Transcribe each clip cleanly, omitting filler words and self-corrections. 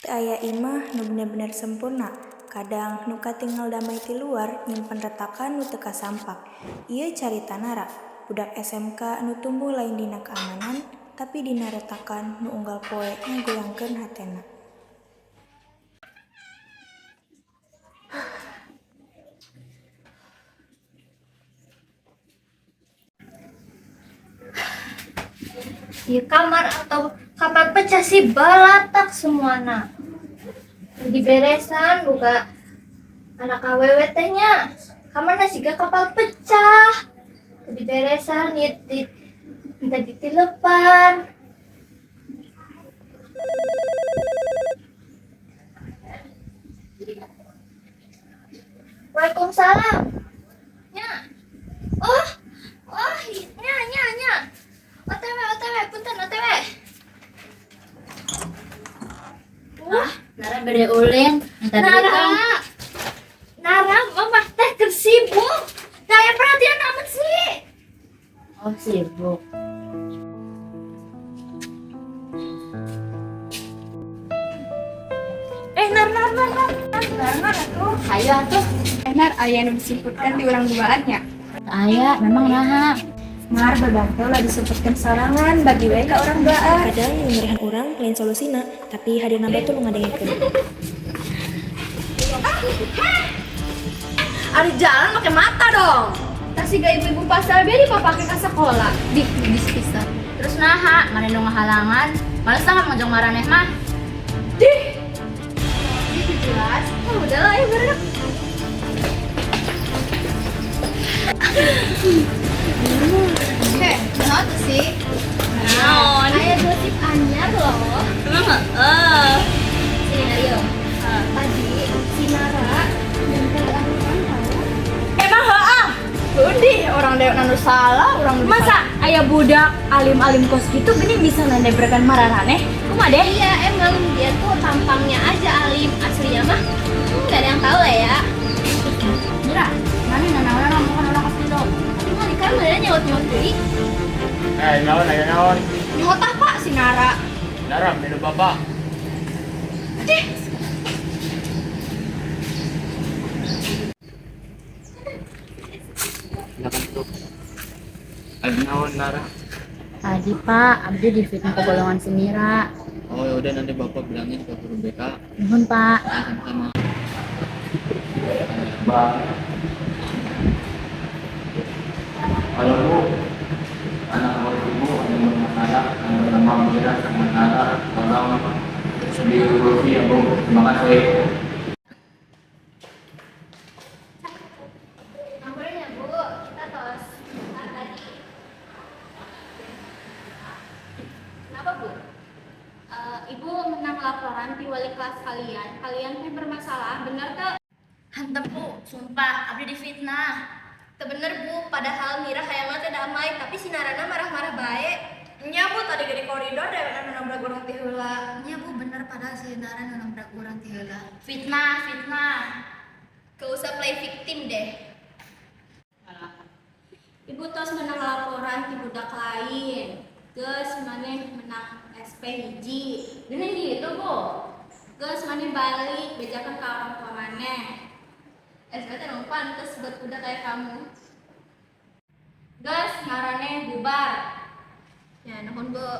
Teu aya imah nu bener-bener sempurna. Kadang nu katingal damai ti luar nyimpen retakan nu teu kasampak. Ieu carita Nara, budak SMK nu tumbuh lain dina keamanan, tapi dina retakan nu unggal poe ngagoyangkeun hatena. Di kamar atau kamar pecah sih balatak semuana. Di beresan buka anak awewe teh nya. Kamarna siga kapal pecah. Di beresan di minta ditilepan. Waalaikumsalam. Nya. Oh, oh, nya, nya, nya. OTW, OTW, punten OTW. Wah, Nara bade ulin, minta duit Nara, dong. Nara, mama teh keur sibuk. Daya perhatian amat sih. Oh, sibuk. Eh, Nar, Nar, Nar, Nar, Nar, barengan atuh. Hayu atuh. Eh, Nar, aya nu disebutkan di urang duaan nya. Aya, memang naha. Mar, babantu lah disebutkan sorangan bagi we ka urang duaan. Kadang nu merihan urang lain solusina, tapi hadirna batur nu ngadengekeun. Ari jalan pakai mata dong. Tas siga ibu-ibu pasar biar dipapake ka sekolah. Di pisan. Terus naha, mana nu ngahalangan? Males tah ngomong maraneh mah. Itu jelas. Oh, udahlah ya bareng. Oke, kenapa tuh sih? Naon? Aya gosip anyar loh. Emang heeh. Sini ayo. Tadi si Nara minta aturan tahu. Emang heeh. Udah, orang dewek nu salah, orang nu Masa ayah budak alim-alim kos gitu gini bisa nandebrekan maraneh? Kumaha deh? Iya, emang dia tuh tampangnya aja alim, aslinya mah nggak ada yang tahu lah ya. Mira, mana nanaonan ngomong orang kos gitu. Tapi Malika mana nyaut-nyaut deui. Eh, naon, aya naon? Nyuhot ah, Pak si Nara. Nara, minum bapak. Silakan duduk. Ada naon, Nara? Tadi Pak, abdi difitnah ke golongan si Mira. Oh, ya udah nanti bapak bilangin ke guru BK. Nuhun Pak. Nah, sama-sama. Bang. Halo Bu, anak murid ibu ada yang bermasalah yang bernama Mira sama Nara, tolong diurusi ya Bu. Terima kasih. Nomornya Bu, kita tos tadi. Kenapa Bu? Ibu menang laporan di wali kelas kalian. Kalian teh bermasalah, bener teu? Hantem Bu, sumpah abdi difitnah. Teu bener Bu, padahal Mira hayang teh damai, tapi si Narana marah-marah bae. Nya Bu, tadi di koridor dewek nu nabrak urang ti heula. Nya Bu, bener padahal si Nara nu nabrak urang ti heula. Fitnah, fitnah. Gak usah play victim deh. Ibu tos menang laporan ti budak lain. Geus maneh menang SP hiji. Gini gitu Bu. Geus maneh balik bejakeun ka orang tua maneh. SP teh emang pantes buat budak kayak kamu. Geus maraneh bubar. Ya, nuhun Bu.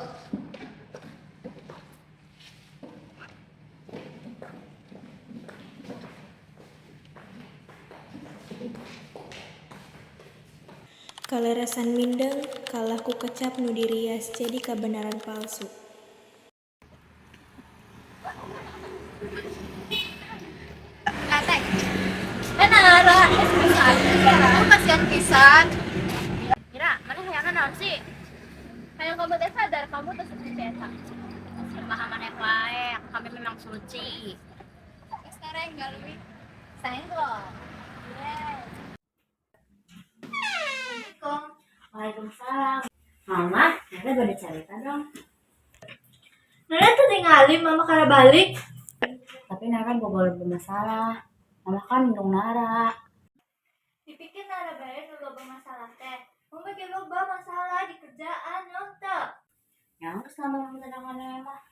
Kaleresan mindeng kalah ku kecap nu dirias jadi kabenaran palsu. Katek. Eh Nara, pisan. Aku kasihan pisan. Mira, mana hayangna naon sih? Hayang kamu teh sadar kamu tuh suci eta. Kumaha maneh wae, kami memang suci. Geus Nara yang galui. Senggol. Waalaikumsalam. Mama, Nara bade carita dong. Nara tuh tinggalin mama karena balik. Tapi Nara boga bermasalah. Mama kan indung Nara. Dipikir Nara bae nu loba masalah teh. Mama ge loba masalah di kerjaan nyontek. Yang selama mama tenang mah.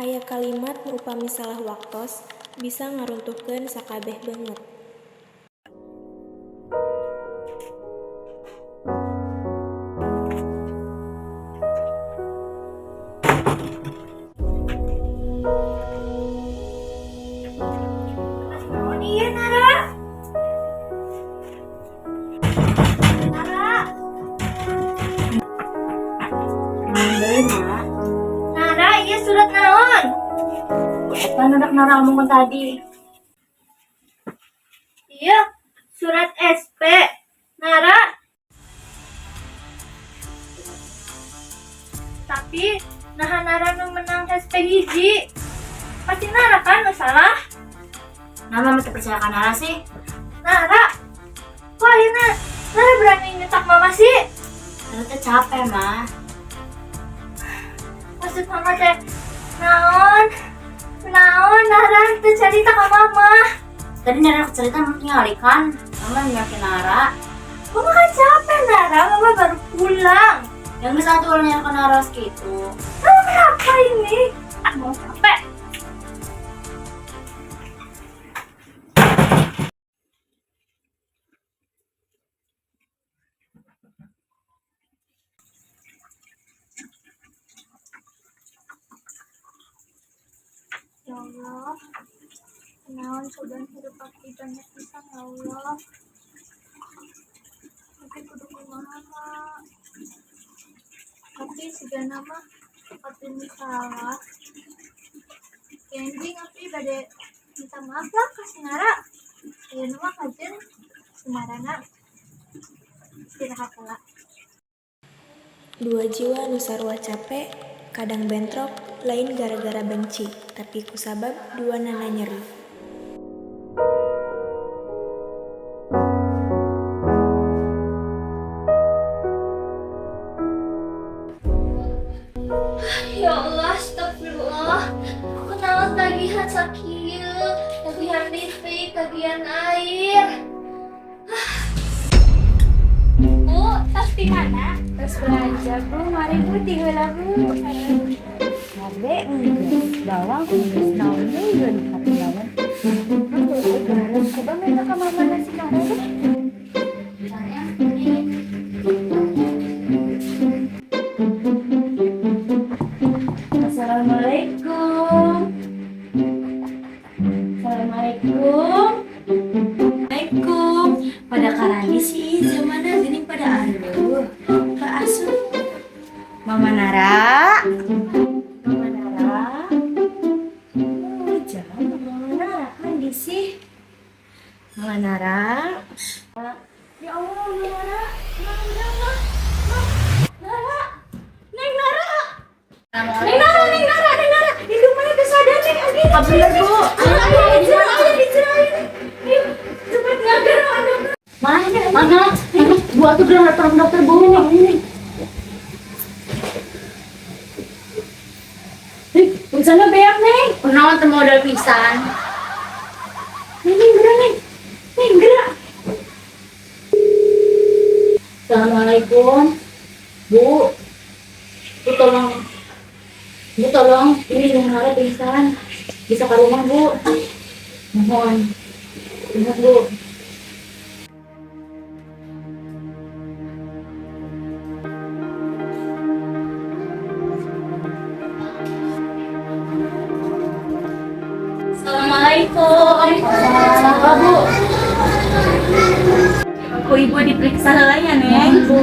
Aya kalimat nu upami salah waktos bisa ngaruntuhkeun sakabeh beungeut. Naon ieu, Nara? Nara, Naon deui, Nak? Nara, ieu surat naon? Eta nu rek Nara omongkeun tadi. Iya, surat SP. Nara. Tapi nah Nara nu menang SP hiji. Pasti Nara kan nu salah. Nah, Mama teu percaya ka Nara sih. Nara. Kok akhirnya Nara berani nyentak Mama sih? Nara teh capek, Mah. Maksud Mama teh naon? Naon Nara teh cerita ke Mama. Tadi Nara cerita ningali kan. Mama nyakin Nara. Mama kan capek, Nara, Mama baru pulang. Yang geus atuh ulah nyalahkeun Nara kitu. Mama kenapa ini? Ah, mau capek. Ya Allah, naon cobaan hidup abdi banyak pisan, ya Allah. Tapi kudu kumaha, tapi sigana mah abdi nu salah. Janji abdi bade minta maaf lah ka si Nara. Ayeuna mah kajen si Narana istirahat heula. Dua jiwa nu sarua cape, kadang bentrok, lain gara-gara benci, tapi kusabab duanana nyeri. Ya Allah, astagfirullah. Kunaon tagihan sakieu, tagihan listrik, tagihan air. Bu, tas di mana? Terus belanja, Bu, mari Bu, ti heula, Bu. Cabe enggeus, bawang enggeus, naon deui geun katinggalan. Garam, coba minta ka mama nasi Nara deh. Misalnya ini. Assalamualaikum. Assalamualaikum. Assalamualaikum. Pada karani sih, zamana geuning pada aduh. Pak Asu. Mama Nara. Mama Nara. Oh, jauh Mama Nara kan di sih. Mama Nara. Ya Allah, Mama Nara. Mama Nara. Nara. Neng Nara. Neng Nara, Neng Nara, Neng Nara. Indung mana teu sadar, Neng? Aduh, Bener, Bu. Ayo, dicerain, dicerain. Ayo, cepet ngagar anak. Mana? Mana? Bu, atuh geura tolong dokter, Bu. Ih, sana beak, Neng. Kunaon teu modal pisan. Neng, Neng, geura, Neng. Neng, geura. Assalamualaikum. Bu. Bu tolong. Bu tolong, ini Indung Nara pingsan. Bisa ke rumah, Bu. Mohon. Mohon, Bu. Assalamualaikum. Waalaikumsalam, Bu. Ku ibu diperiksa heula nya, Neng. Bu.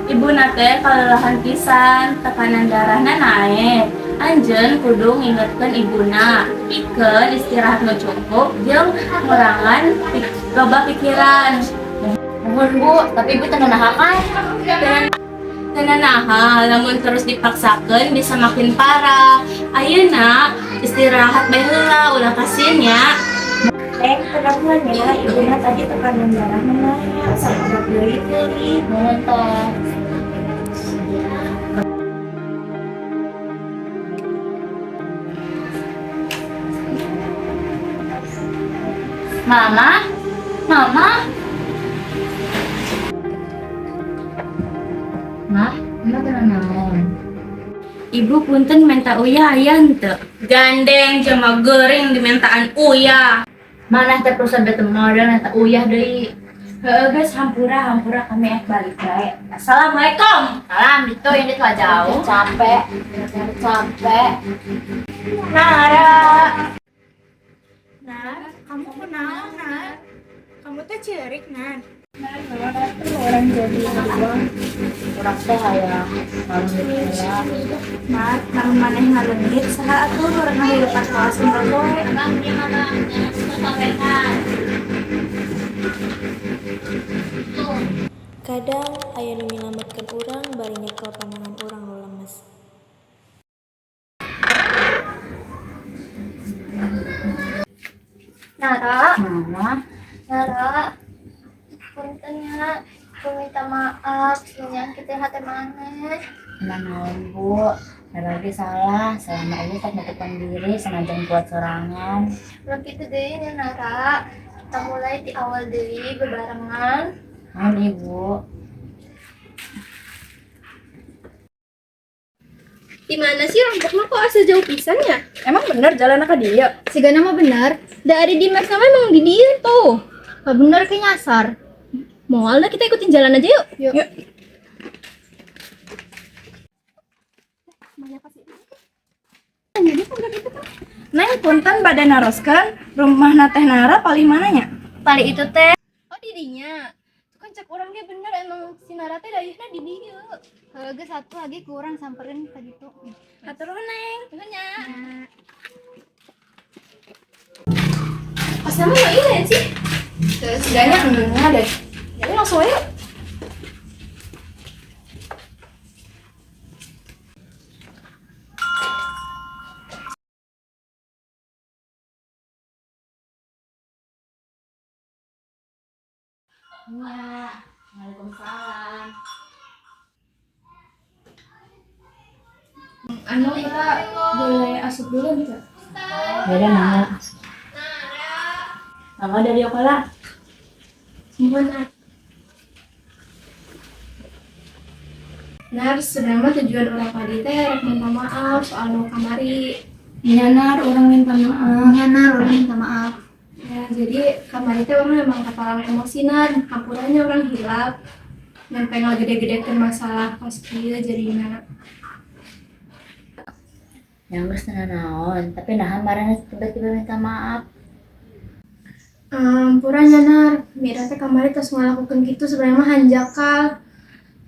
Ibuna teh kalelahan pisan, tekanan darahna naik. Anjeun kudu ngingetkeun ibuna, pikeun istirahat nu cukup jeung ngurangan loba pikiran. Mohon, Bu, tapi Ibu teu naha kan? Teu naha, lamun terus dipaksakeun bisa makin parah. Ayeuna istirahat bae heula, ulah pasien ya. Neng, tenang lah ya, ibuna tadi tekanan darah naik, sakit deui kali. Mohon teh. Mama? Mama? Ibu punten, menta uyah aya henteu? Gandeng jama gering dimintaan uyah. Mana teh perusahaan bete modal menta uyah deui. Heeh geus, hampura, hampura, kami balik bae. Assalamualaikum. Salam itu yang telah jauh. Capek, capek. Nara. Nar, kamu kunaon, Nar? Kamu teh ceurik, Nar. Urang jadi uang. Urang teh hayang ngaleungit heula. Nar, lamun maneh ngaleungit, saha atuh nu rek ngahirupan kelas unggal poe? Abang, diam abang, jangan suka sobekan. Tuh. Kadang aya nu nyalametkeun urang bari nyekel panangan urang nu lemes. Nara, Mama. Nara, punten ya, aku minta maaf, menyakiti hati maneh. Emang naon, Bu? Nara ge salah, selama ini tak nutupan diri senajan buat sorangan. Ulah kitu deui nya, Nara. Kita mulai di awal deui bebarengan. Naon, Ibu? Di mana sih rampokna, kok asa jauh pisan ya? Emang bener jalan ka dieu? Sigana mah bener, da ari di maps mah emang di dieu tuh. Gak bener kayak nyasar. Moal dah, kita ikutin jalan aja yuk. Yuk. Yuk. Neng, punten bade naroskeun, rumahna Teh Nara palih mana nya? Palih itu teh. Oh, didinya. Tuh kan cek urang ge bener, emang si Nara teh dayeuhna di dieu. Heeh, geus satu lagi kurang samperin ka ditu. Hatur nuhun, Neng. Nuhun nya. Pas nama mau ini sih. Sigana enggak deh. Jadi langsung aja. Wah, waalaikumsalam. Anu, kita boleh asup dulu enggak? Beda mangga. Mangga dari Okola. Muhun. Nar, sebenarnya tujuan urang tadi teh rek minta maaf soal nu kamari. Nya Nar, urang minta maaf. Nya Nar, urang minta maaf. Ya, jadi kamari teh urang emang kapalang emosi, Nar. Hampura nya, urang hilap. Nyampe ngagede-gedekeun masalah kos kieu jadina. Yang geus teu naon, tapi naha marana tiba-tiba minta maaf. Hampura nya, Nar, Mira teh kamari tos ngalakukeun kitu sebenarnya mah hanjakal.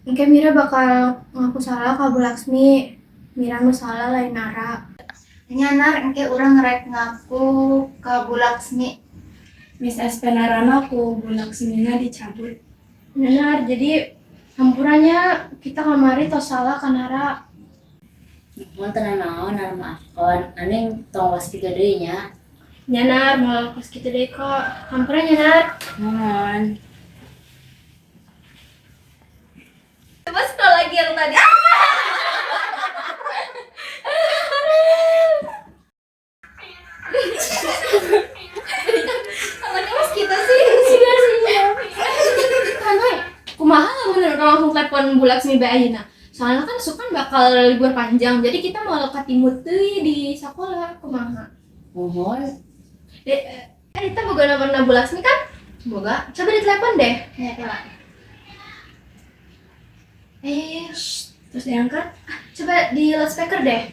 Engke Mira bakal ngaku salah ka Bu Laksmi. Mira nu salah, lain Nara. Nya Nar, engke urang rek ngaku ka Bu Laksmi. Miss SP Narana ku Bu Laksmina dicabut. Nya Nar, jadi hampura nya, kita kamari tos salah ka Nara. Mun teu naon, Nara maafkeun. Aning tong was kitu deui nya. Nya Nar, moal kos kitu deui kok. Hampura nya, Nar. Mohon. Coba scroll lagi yang tadi. Anaknya mas kita sih. Kanoy, kumaha lamun urang langsung telepon Bu Laksmi bae ayeuna? Soalnya kan sukan bakal libur panjang, jadi kita mau katimut deui di sekolah, kumaha? Mohon. De, eh, kita boga nomorna Bu Laksmi kan? Boga, coba ditelepon deh. Ya, Kak. Eh, shh, Terus diangkat. ah, coba di loudspeaker deh.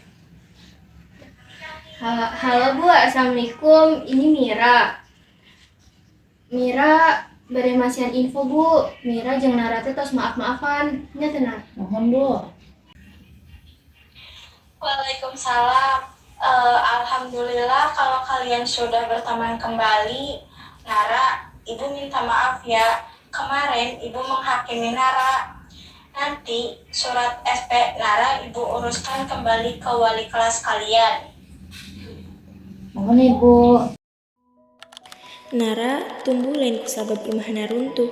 Halo, halo Bu, assalamualaikum. Ini Mira. Mira bade masihan info, Bu. Mira jeung Nara teh tos maaf-maafan. Nya tenang. Mohon, Bu. Waalaikumsalam. Alhamdulillah kalau kalian sudah berteman kembali. Nara, Ibu minta maaf ya. Kemarin Ibu menghakimi Nara. Nanti surat SP Nara Ibu uruskan kembali ke wali kelas kalian. Mohon, Ibu. Nara tumbuh lain kusabab imahna runtuh,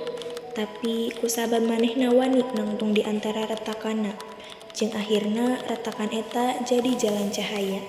tapi kusabab manehna wani nangtung di antara retakanna. Jeung akhirna retakan eta jadi jalan cahaya.